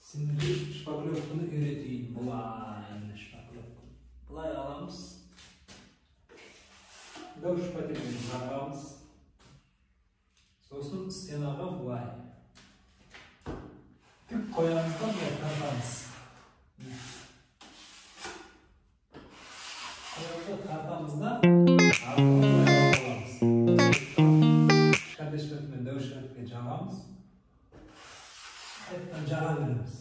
Сендерге шпаклевканы үйретейін. Былай шпаклевка. Былай аламыз. Дәу шпательмен жағамыз. Сосын стенаға былай тік қоямыз да былай тартамыз. Қоямыз да тартамыз да артынан былай алып аламыз. Кішкентай шпательмен дәу шпательге жағамыз. Қайтадан жаға береміз.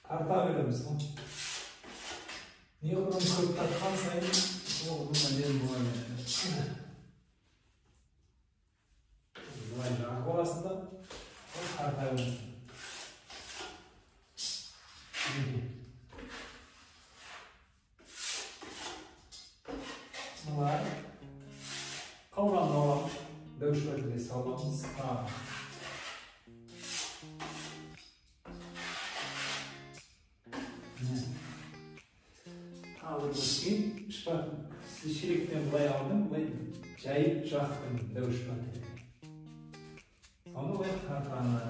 Тарта береміз. Неғұрлым көп тартқан сайын соғұрлым әдемі бола береді. Былай жағып аласың да тарта бересің. Былай қалғанын аламыз, дәу шпательге саламыз. Тағы тағы бір кейін шелектен былай алдым, былай жайып жақтым дәу шпательге. Соны былай тартамыз.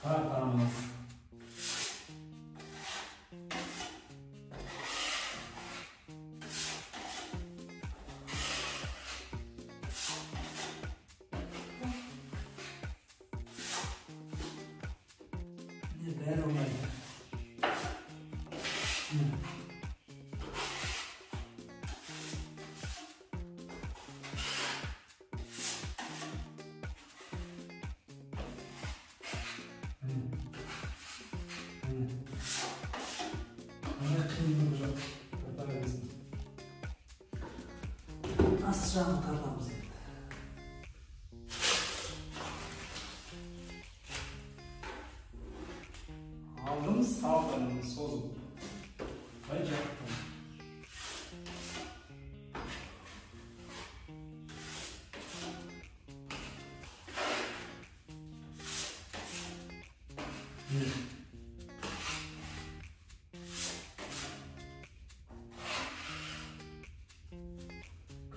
Тартамыз. Міне, бәрі оңай. Міне. Міне. Міне, қиындығы жоқ. Тарта бересің. Асты жағын тартамыз енді. Алдым, салдым, созып. Былай жақтым. Міне.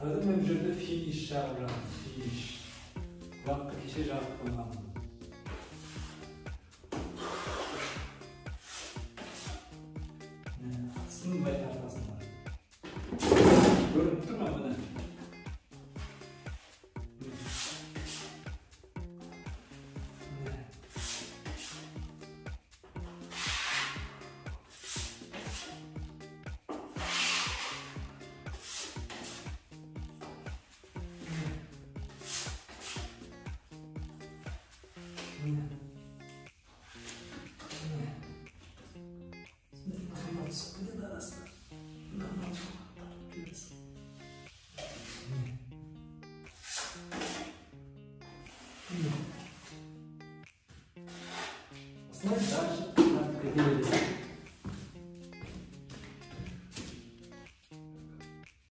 Қазір мен бұл жерде финиш жағып жатырмын. Финиш. Құлаққа кеше жағып қойғанмын. Астын былай тартасыңдар. Көрініп тұр ма міне? Міне. Міне. Міне. Міне. Түсіп кетеді арасына. Нормально тартып келесің. Міне. Міне. Осылай дальше тартып кете бересің.